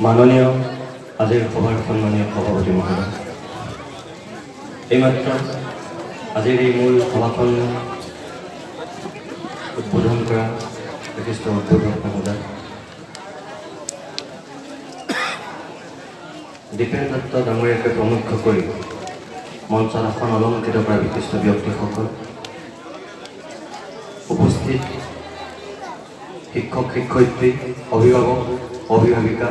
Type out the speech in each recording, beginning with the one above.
মাননীয় আজিৰ সভাৰ সন্মানীয় সভাপতি মহোদয়, এইমাত্ৰ আজিৰ এই মূল সভাখন উদ্বোধন কৰা বিশিষ্ট উদ্বোধক মহোদয় দীপেন দত্ত ডাঙৰীয়াকে প্ৰমুখ কৰি মঞ্চত আসন অলংকৃত কৰা বিশিষ্ট ব্যক্তিসকল, উপস্থিত শিক্ষক শিক্ষয়িত্ৰী, অভিভাৱক অভিভাৱিকা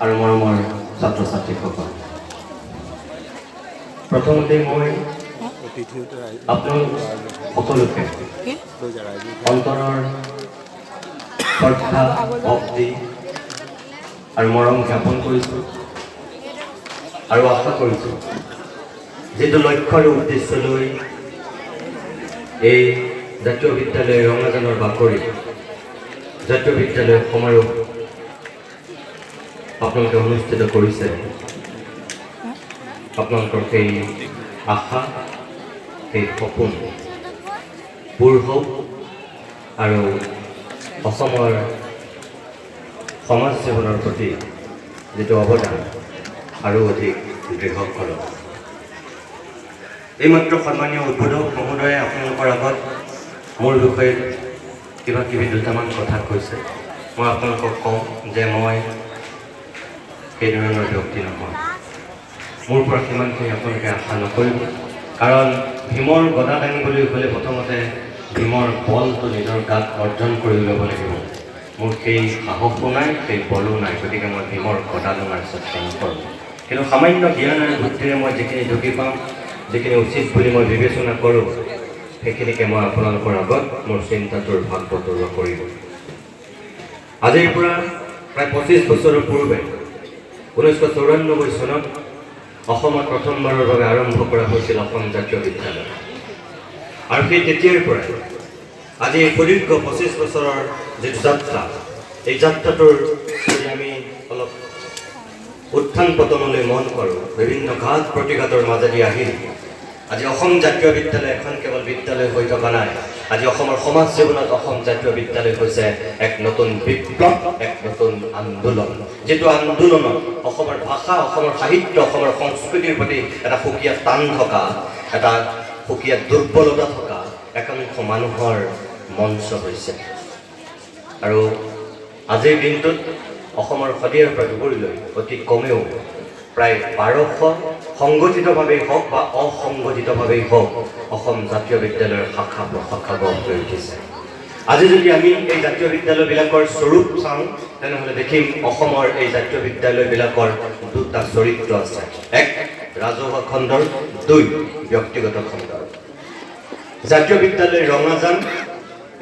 আৰু মৰমৰ ছাত্ৰ ছাত্ৰীসকল, প্ৰথমতে মই আপোনালোক সকলোকে অন্তৰৰ শ্ৰদ্ধা, ভক্তি আৰু মৰম জ্ঞাপন কৰিছোঁ আৰু আশা কৰিছোঁ যিটো লক্ষ্য আৰু উদ্দেশ্য লৈ এই জাতীয় বিদ্যালয় ৰঙাজানৰ বাকৰিত জাতীয় বিদ্যালয় সমাৰোহ আপোনালোকে অনুষ্ঠিত কৰিছে, আপোনালোকৰ সেই আশা, সেই সপোন পূৰ হওক আৰু অসমৰ সমাজ জীৱনৰ প্ৰতি যিটো অৱদান আৰু অধিক দৃঢ় কৰক। এইমাত্ৰ সন্মানীয় উদ্বোধক মহোদয়ে আপোনালোকৰ আগত মোৰ বিষয়ে কিবা কিবি দুটামান কথা কৈছে। মই আপোনালোকক কওঁ যে মই সেই ধৰণৰ ব্যক্তি নহয়। মোৰ পৰা সিমানখিনি আপোনালোকে আশা নকৰিব, কাৰণ ভীমৰ গদা দাঙিবলৈ হ'লে প্ৰথমতে ভীমৰ বলটো নিজৰ গাত অৰ্জন কৰি ল'ব লাগিব। মোৰ সেই সাহসো নাই, সেই বলো নাই, গতিকে মই ভীমৰ গদা দঙাৰ চেষ্টা নকৰোঁ। কিন্তু সামান্য জ্ঞান আৰু বুদ্ধিৰে মই যিখিনি ঢুকি পাওঁ, যিখিনি উচিত বুলি মই বিবেচনা কৰোঁ, সেইখিনিকে মই আপোনালোকৰ আগত মোৰ চিন্তাটোৰ ভাগ বতৰা কৰিম। আজিৰ পৰা প্ৰায় 25 বছৰৰ পূৰ্বে 1994 চনত অসমত প্ৰথমবাৰৰ বাবে আৰম্ভ কৰা হৈছিল অসম জাতীয় বিদ্যালয়। আৰু সেই তেতিয়াৰ পৰাই আজি এই সুদীৰ্ঘ 25 বছৰৰ যিটো যাত্ৰা, এই যাত্ৰাটোৰ যদি আমি অলপ উত্থান পতনলৈ মন কৰোঁ, বিভিন্ন ঘাত প্ৰতিঘাতৰ মাজেদি আহি আজি অসম জাতীয় বিদ্যালয় এখন কেৱল বিদ্যালয় হৈ থকা নাই, আজি অসমৰ সমাজ জীৱনত অসম জাতীয় বিদ্যালয় হৈছে এক নতুন বিপ্লৱ, এক নতুন আন্দোলন, যিটো আন্দোলনত অসমৰ ভাষা, অসমৰ সাহিত্য, অসমৰ সংস্কৃতিৰ প্ৰতি এটা সুকীয়া টান থকা, এটা সুকীয়া দুৰ্বলতা থকা একাংশ মানুহৰ মঞ্চ হৈছে। আৰু আজিৰ দিনটোত অসমৰ শদিয়াৰ পৰা ধুবুৰীলৈ অতি কমেও প্ৰায় 1200 সংগঠিতভাৱেই হওক বা অসংগঠিতভাৱেই হওক অসম জাতীয় বিদ্যালয়ৰ শাখা প্ৰশাখা গঢ় লৈ উঠিছে। আজি যদি আমি এই জাতীয় বিদ্যালয়বিলাকৰ স্বৰূপ চাওঁ, তেনেহ'লে দেখিম অসমৰ এই জাতীয় বিদ্যালয়বিলাকৰ দুটা চৰিত্ৰ আছে, এক ৰাজহুৱা খণ্ডৰ, দুই ব্যক্তিগত খণ্ডৰ। জাতীয় বিদ্যালয় ৰঙাজান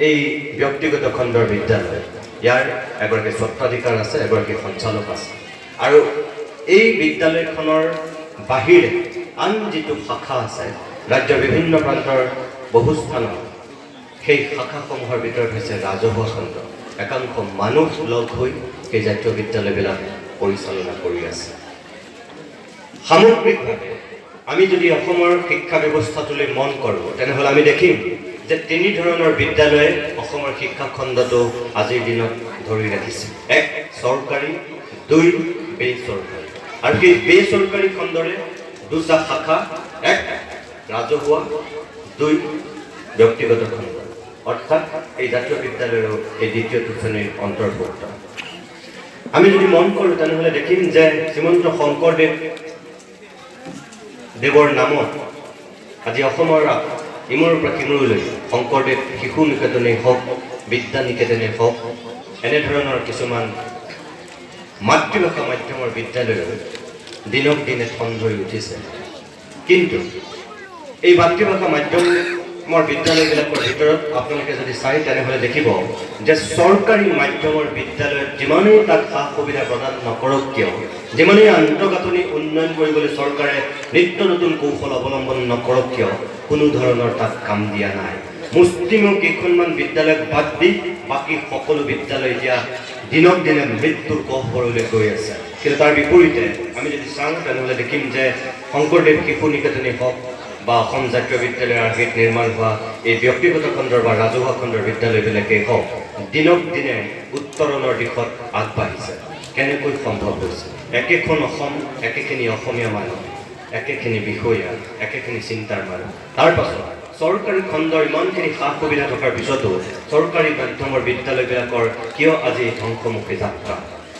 এই ব্যক্তিগত খণ্ডৰ বিদ্যালয়, ইয়াৰ এগৰাকী স্বত্বাধিকাৰ আছে, এগৰাকী সঞ্চালক আছে। আৰু এই বিদ্যালয়খনৰ বাহিৰে আন যিটো শাখা আছে ৰাজ্যৰ বিভিন্ন প্ৰান্তৰ বহু স্থানত, সেই শাখাসমূহৰ ভিতৰত হৈছে ৰাজহুৱা খণ্ড। একাংশ মানুহ লগ হৈ সেই জাতীয় বিদ্যালয়বিলাক পৰিচালনা কৰি আছে। সামগ্ৰিকভাৱে আমি যদি অসমৰ শিক্ষা ব্যৱস্থাটোলৈ মন কৰোঁ, তেনেহ'লে আমি দেখিম যে তিনি ধৰণৰ বিদ্যালয়ে অসমৰ শিক্ষা খণ্ডটো আজিৰ দিনত ধৰি ৰাখিছে। এক চৰকাৰী, দুই বেচৰকাৰী। আৰু সেই বেচৰকাৰী খণ্ডৰে দুটা শাখা, এক ৰাজহুৱা, দুই ব্যক্তিগত খণ্ড। অৰ্থাৎ এই জাতীয় বিদ্যালয়ৰো এই দ্বিতীয়টো শ্ৰেণীৰ অন্তৰ্ভুক্ত। আমি যদি মন কৰোঁ, তেনেহ'লে দেখিম যে শ্ৰীমন্ত শংকৰদেৱ দেৱৰ নামত আজি অসমৰ ইমূৰৰ পৰা সিমূৰলৈ শংকৰদেৱ শিশু নিকেতনেই হওক, বিদ্যা নিকেতনেই হওক, এনেধৰণৰ কিছুমান মাতৃভাষা মাধ্যমৰ বিদ্যালয়ো দিনক দিনে ঠন ধৰি উঠিছে। কিন্তু এই মাতৃভাষা মাধ্যমৰ বিদ্যালয়বিলাকৰ ভিতৰত আপোনালোকে যদি চায়, তেনেহ'লে দেখিব যে চৰকাৰী মাধ্যমৰ বিদ্যালয়ত যিমানেই তাত সা সুবিধা প্ৰদান নকৰক কিয়, যিমানেই আন্তঃগাঁথনি উন্নয়ন কৰিবলৈ চৰকাৰে নিত্য নতুন কৌশল অৱলম্বন নকৰক কিয়, কোনো ধৰণৰ তাত কাম দিয়া নাই। মুষ্টিমেয় কেইখনমান বিদ্যালয়ক বাদ দি বাকী সকলো বিদ্যালয় এতিয়া দিনক দিনে মৃত্যুৰ গহ্বৰলৈ গৈ আছে। কিন্তু তাৰ বিপৰীতে আমি যদি চাওঁ, তেনেহ'লে দেখিম যে শংকৰদেৱ শিশু নিকেতনেই হওক, বা অসম জাতীয় বিদ্যালয়ৰ আৰ্হিত নিৰ্মাণ হোৱা এই ব্যক্তিগত খণ্ডৰ বা ৰাজহুৱা খণ্ডৰ বিদ্যালয়বিলাকেই হওক, দিনক দিনে উত্তৰণৰ দিশত আগবাঢ়িছে। কেনেকৈ সম্ভৱ হৈছে? একেখন অসম, একেখিনি অসমীয়া মানুহ, একেখিনি বিষয়া, একেখিনি চিন্তাৰ মানুহ। তাৰ পাছত চৰকাৰী খণ্ডৰ ইমানখিনি সা সুবিধা থকাৰ পিছতো চৰকাৰী মাধ্যমৰ বিদ্যালয়বিলাকৰ কিয় আজি ধ্বংসমুখী যাত্ৰা?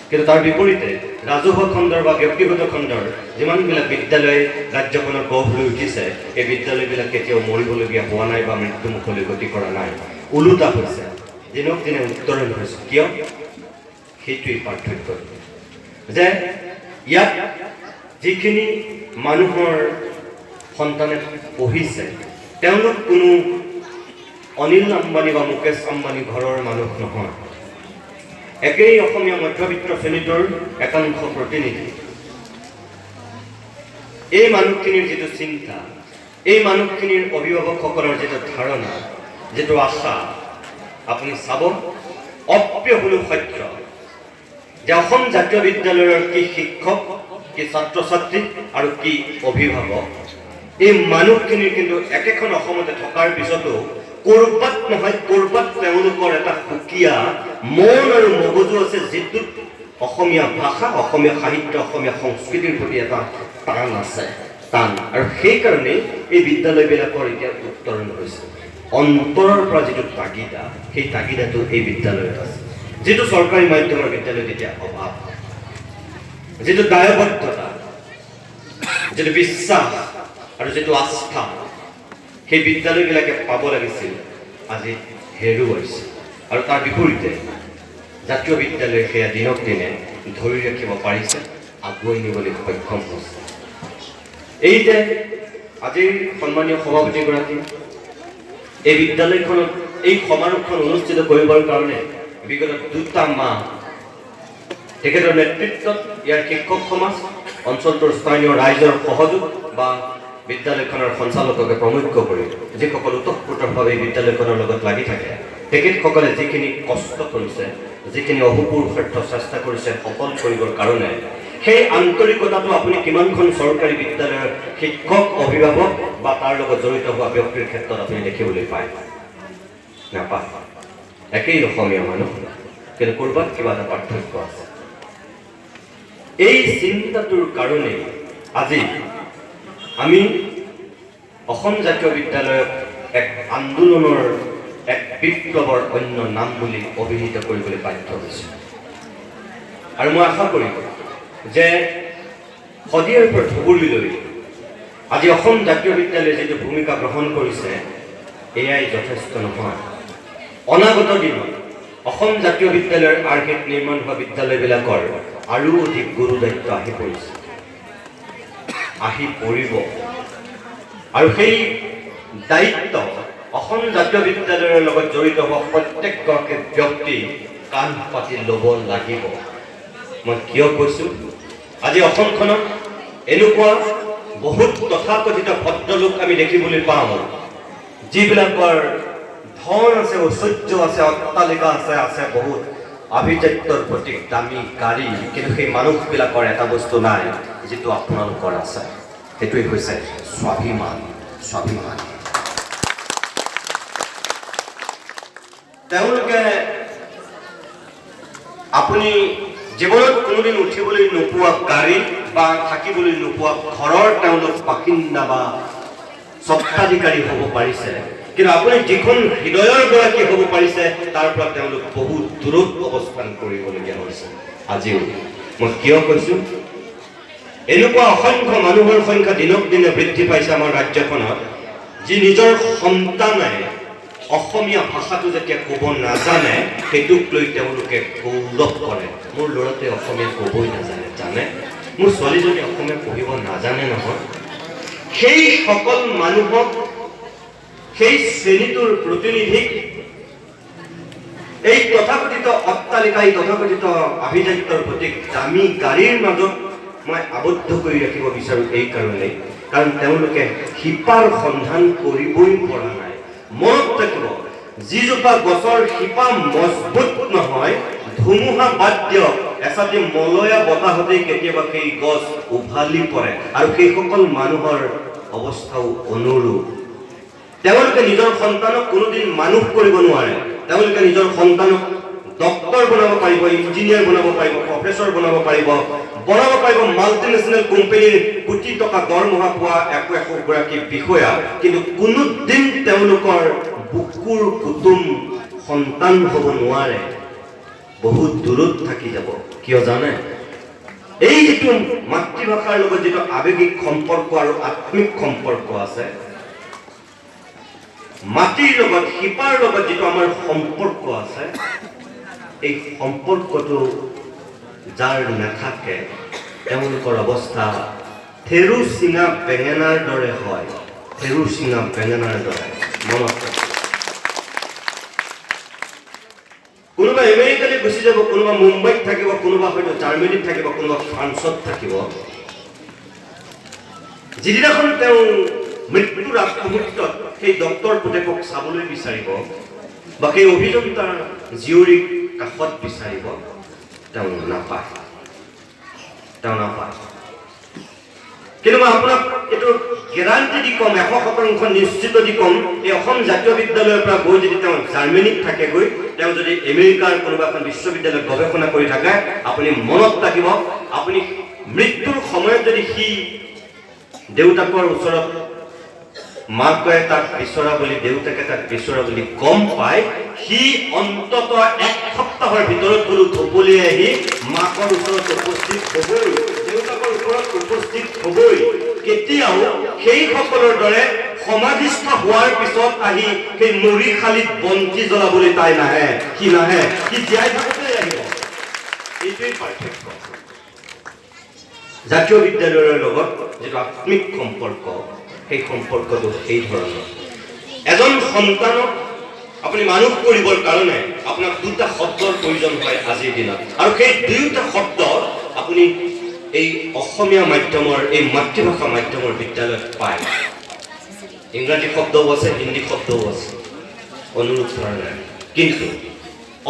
কিন্তু তাৰ বিপৰীতে ৰাজহুৱা খণ্ডৰ বা ব্যক্তিগত খণ্ডৰ যিমানবিলাক বিদ্যালয় ৰাজ্যখনৰ গঢ় লৈ উঠিছে, এই বিদ্যালয়বিলাক কেতিয়াও মৰিবলগীয়া হোৱা নাই বা মৃত্যুমুখলৈ গতি কৰা নাই, ওলোটা হৈছে, দিনক দিনে উত্তৰণ হৈছে। কিয়? সেইটোৱেই পাৰ্থক্য যে ইয়াত যিখিনি মানুহৰ সন্তানে পঢ়িছে তেওঁলোক কোনো অনিল আম্বানী বা মুকেশ আম্বানী ঘৰৰ মানুহ নহয়, একেই অসমীয়া মধ্যবিত্ত শ্ৰেণীটোৰ একাংশ প্ৰতিনিধি। এই মানুহখিনিৰ যিটো চিন্তা, এই মানুহখিনিৰ অভিভাৱকসকলৰ যিটো ধাৰণা, যিটো আশা, আপুনি চাব অপ্ৰিয় হ'লেও সত্য যে অসম জাতীয় বিদ্যালয়ৰ কি শিক্ষক, কি ছাত্ৰ ছাত্ৰী আৰু কি অভিভাৱক, এই মানুহখিনিৰ কিন্তু একেখন অসমতে থকাৰ পিছতো ক'ৰবাত নহয় ক'ৰবাত তেওঁলোকৰ এটা সুকীয়া মন আৰু মগজু আছে, যিটোত অসমীয়া ভাষা, অসমীয়া সাহিত্য, অসমীয়া সংস্কৃতিৰ প্ৰতি এটা টান আছে, টান। আৰু সেইকাৰণেই এই বিদ্যালয়বিলাকৰ এতিয়া উত্তৰণ হৈছে। অন্তৰৰ পৰা যিটো তাগিদা, সেই তাগিদাটো এই বিদ্যালয়ত আছে, যিটো চৰকাৰী মাধ্যমৰ বিদ্যালয়ত এতিয়া অভাৱ। যিটো দায়বদ্ধতা, যিটো বিশ্বাস আৰু যিটো আস্থা সেই বিদ্যালয়বিলাকে পাব লাগিছিল, আজি হেৰুৱাইছে। আৰু তাৰ বিপৰীতে জাতীয় বিদ্যালয়ে সেয়া দিনক দিনে ধৰি ৰাখিব পাৰিছে, আগুৱাই নিবলৈ সক্ষম হৈছে। এই যে আজিৰ সন্মানীয় সভাপতিগৰাকী এই বিদ্যালয়খনত এই সমাৰোহখন অনুষ্ঠিত কৰিবৰ কাৰণে বিগত 2টা মাহ তেখেতৰ নেতৃত্বত ইয়াৰ শিক্ষক সমাজ, অঞ্চলটোৰ স্থানীয় ৰাইজৰ সহযোগ বা বিদ্যালয়খনৰ সঞ্চালককে প্ৰমুখ্য কৰি যিসকল ওতঃপ্ৰোতভাৱে বিদ্যালয়খনৰ লগত লাগি থাকে, তেখেতসকলে যিখিনি কষ্ট কৰিছে, যিখিনি অহুপুৰুষাৰ্থ চেষ্টা কৰিছে সফল কৰিবৰ কাৰণে, সেই আন্তৰিকতাটো আপুনি কিমানখন চৰকাৰী বিদ্যালয়ৰ শিক্ষক, অভিভাৱক বা তাৰ লগত জড়িত হোৱা ব্যক্তিৰ ক্ষেত্ৰত আপুনি দেখিবলৈ পায়? নাপায়। একেই অসমীয়া মানুহ, কিন্তু ক'ৰবাত কিবা এটা পাৰ্থক্য আছে। এই চিন্তাটোৰ কাৰণেই আজি আমি অসম জাতীয় বিদ্যালয়ক এক আন্দোলনৰ, এক বিপ্লৱৰ অন্য নাম বুলি অভিহিত কৰিবলৈ বাধ্য হৈছোঁ। আৰু মই আশা কৰিম যে শদিয়াৰ পৰা ধুবুৰীলৈ আজি অসম জাতীয় বিদ্যালয়ে যিটো ভূমিকা গ্ৰহণ কৰিছে, এয়াই যথেষ্ট নহয়। অনাগত দিনত অসম জাতীয় বিদ্যালয়ৰ আৰ্হিত নিৰ্মাণ হোৱা বিদ্যালয়বিলাকৰ আৰু অধিক গুৰু দায়িত্ব আহি পৰিছে, আহি পৰিব। আৰু সেই দায়িত্ব অসম জাতীয় বিদ্যালয়ৰ লগত জড়িত হোৱা প্ৰত্যেকগৰাকী ব্যক্তি কাণ পাতি ল'ব লাগিব। মই কিয় কৈছোঁ, আজি অসমখনত এনেকুৱা বহুত তথাকথিত ভদ্ৰলোক আমি দেখিবলৈ পাওঁ, যিবিলাকৰ ধন আছে, ঐশ্বৰ্য আছে, অট্টালিকা আছে, আছে বহুত আভিজাত্যৰ প্ৰতীক দামী গাড়ী, কিন্তু সেই মানুহবিলাকৰ এটা বস্তু নাই যিটো আপোনালোকৰ আছে, সেইটোৱেই হৈছে স্বাভিমান। স্বাভিমান। তেওঁলোকে আপুনি জীৱনত কোনোদিন উঠিবলৈ নোপোৱা গাড়ী বা থাকিবলৈ নোপোৱা ঘৰৰ তেওঁলোক বাসিন্দা বা স্বত্বাধিকাৰী হ'ব পাৰিছে, কিন্তু আপুনি যিখন হৃদয়ৰ গৰাকী হ'ব পাৰিছে তাৰ পৰা তেওঁলোক বহু দূৰত অৱস্থান কৰিবলগীয়া হৈছে আজিও। মই কিয় কৈছোঁ, এনেকুৱা অসংখ্য মানুহৰ সংখ্যা দিনক দিনে বৃদ্ধি পাইছে আমাৰ ৰাজ্যখনত, যি নিজৰ সন্তানে অসমীয়া ভাষাটো যেতিয়া ক'ব নাজানে সেইটোক লৈ তেওঁলোকে গৌৰৱ কৰে। মোৰ ল'ৰাটোৱে অসমীয়া ক'বই নাজানে, জানে, মোৰ ছোৱালীজনী অসমীয়া পঢ়িব নাজানে নহয়। সেইসকল মানুহক, সেই শ্ৰেণীটোৰ প্ৰতিনিধিক এই তথাকথিত অট্টালিকা, এই তথাকথিত আভিজাত্যৰ প্ৰতীক দামী গাড়ীৰ মাজত মই আবদ্ধ কৰি ৰাখিব বিচাৰোঁ এইকাৰণেই, কাৰণ তেওঁলোকে শিপাৰ সন্ধান কৰিবই পৰা নাই। মনত ৰাখিব, যিজোপা গছৰ শিপা মজবুত নহয়, ধুমুহা বাদ দিয়ক, এচাটি মলয়া বতাহতেই কেতিয়াবা সেই গছ উভালি পৰে। আৰু সেইসকল মানুহৰ অৱস্থাও অনুৰূপ। তেওঁলোকে নিজৰ সন্তানক কোনোদিন মানুহ কৰিব নোৱাৰে। তেওঁলোকে নিজৰ সন্তানক ডক্তৰ বনাব পাৰিব, ইঞ্জিনিয়াৰ বনাব পাৰিব, প্ৰফেচৰ বনাব পাৰিব, মাল্টিনেশ্যনেল কোম্পানীৰ কোটি টকা দৰমহা পোৱা একো একোগৰাকী বিষয়া, কিন্তু কোনোদিন তেওঁলোকৰ বুকুৰ কুটুম সন্তান হ'ব নোৱাৰে, বহুত দূৰত থাকি যাব। কিয় জানে? এই যিটো মাতৃভাষাৰ লগত যিটো আৱেগিক সম্পৰ্ক আৰু আত্মিক সম্পৰ্ক আছে, মাটিৰ লগত শিপাৰ লগত যিটো আমাৰ সম্পৰ্ক আছে, এই সম্পৰ্কটো যাৰ নাথাকে তেওঁলোকৰ অৱস্থা থেৰু চিঙা বেঙেনাৰ দৰে হয়। থেৰু চিঙা বেঙেনাৰ দৰে। মনত কোনোবা আমেৰিকালৈ গুচি যাব, কোনোবা মুম্বাইত থাকিব, কোনোবা হয়তো জাৰ্মানীত থাকিব, কোনোবা ফ্ৰান্সত থাকিব। যিদিনাখন তেওঁ মৃত্যুৰ আগমুহূৰ্তত সেই ডক্তৰ পুতেকক চাবলৈ বিচাৰিব বা সেই অভিযন্তাৰ জীয়ৰীক কাষত বিচাৰিব, তেওঁ নাপায়, তেওঁ নাপায়। কিন্তু মই আপোনাক এইটো গেৰাণ্টি দি ক'ম, 100% নিশ্চিত দি ক'ম, এই অসম জাতীয় বিদ্যালয়ৰ পৰা গৈ যদি তেওঁ জাৰ্মানীত থাকেগৈ, তেওঁ যদি আমেৰিকাৰ কোনোবা এখন বিশ্ববিদ্যালয়ত গৱেষণা কৰি থাকে, আপুনি মনত ৰাখিব, আপুনি মৃত্যুৰ সময়ত যদি সি দেউতাকৰ ওচৰত মাকে তাক বিচৰা বুলি, দেউতাকে তাক বিচৰা বুলি গম পায়, সি অন্তত এক সপ্তাহৰ ভিতৰত গ'লো ঢপলিয়াই আহি মাকৰ ওচৰত উপস্থিত হ'বই, দেউতাকৰ ওচৰত উপস্থিত হ'বই। কেতিয়াও সেইসকলৰ দৰে সমাধিস্থ হোৱাৰ পিছত আহি সেই মৰিশালিত বন্তি জ্বলাবলৈ তাই নাহে, সি নাহে, সি জীয়াই থাকোঁতেই আহিব। এইটোৱেই পাৰ্থক্য। জাতীয় বিদ্যালয়ৰ লগত যিটো আত্মিক সম্পৰ্ক, সেই সম্পৰ্কটো সেই ধৰণৰ। এজন সন্তানক আপুনি মানুহ কৰিবৰ কাৰণে আপোনাক দুটা শব্দৰ প্ৰয়োজন হয় আজিৰ দিনত, আৰু সেই দুয়োটা শব্দ আপুনি এই অসমীয়া মাধ্যমৰ, এই মাতৃভাষা মাধ্যমৰ বিদ্যালয়ত পায়। ইংৰাজী শব্দও আছে, হিন্দী শব্দও আছে অনুৰূপ ধৰণে, কিন্তু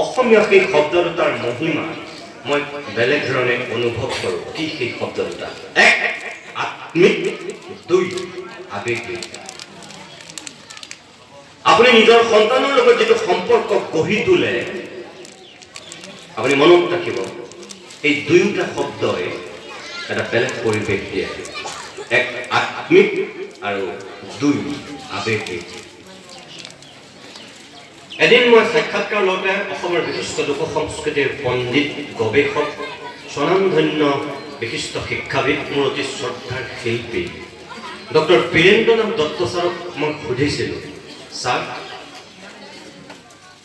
অসমীয়া সেই শব্দ দুটাৰ মহিমা মই বেলেগ ধৰণে অনুভৱ কৰোঁ। কি সেই শব্দ দুটা? এক আত্মিক, দুই আৱেগিক। আপুনি নিজৰ সন্তানৰ লগত যিটো সম্পৰ্ক গঢ়ি তোলে, আপুনি মনত ৰাখিব, এই দুয়োটা শব্দই এটা বেলেগ পৰিৱেশ দিয়ে। এক আত্মিক আৰু দুই আৱেগিক। এদিন মই সাক্ষাৎকাৰ লওঁতে অসমৰ বিশিষ্ট লোক সংস্কৃতিৰ পণ্ডিত, গৱেষক, স্বনামধন্য বিশিষ্ট শিক্ষাবিদ, মোৰ অতি শ্ৰদ্ধাৰ শিল্পী ডক্টৰ বীৰেন্দ্ৰনাথ দত্ত ছাৰক মই সুধিছিলোঁ, ছাৰ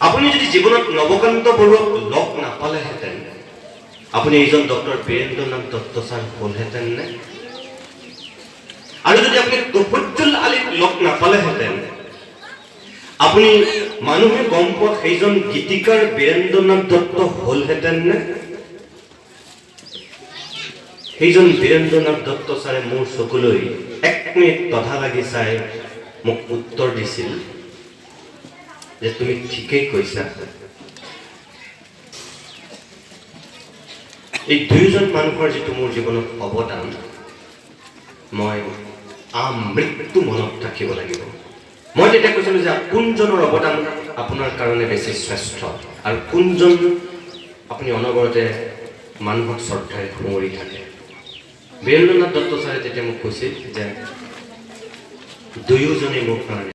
আপুনি যদি জীৱনত নৱকান্ত বৰুৱাক লগ নাপালেহেঁতেন, আপুনি এইজন ডক্টৰ বীৰেন্দ্ৰনাথ দত্ত ছাৰ হ'লহেঁতেন নে? আৰু যদি আপুনি তফজ্জুল আলীক লগ নাপালেহেঁতেন, আপুনি মানুহে গম পোৱা সেইজন গীতিকাৰ বীৰেন্দ্ৰনাথ দত্ত হ'লহেঁতেন নে? সেইজন বীৰেন্দ্ৰনাথ দত্ত ছাৰে মোৰ চকুলৈ এক মিনিট তধা লাগি চাই মোক উত্তৰ দিছিল যে তুমি ঠিকেই কৈছা। এই দুয়োজন মানুহৰ যিটো মোৰ জীৱনত অৱদান, মই আমৃত্যু মনত ৰাখিব লাগিব। মই তেতিয়া কৈছিলোঁ যে কোনজনৰ অৱদান আপোনাৰ কাৰণে বেছি শ্ৰেষ্ঠ আৰু কোনজন আপুনি অনবৰতে মানুহক শ্ৰদ্ধাৰে সুঁৱৰি থাকে। বীৰেন্দ্ৰনাথ দত্ত ছাৰে তেতিয়া মোক কৈছিল যে দুয়োজনেই মোৰ কাৰণে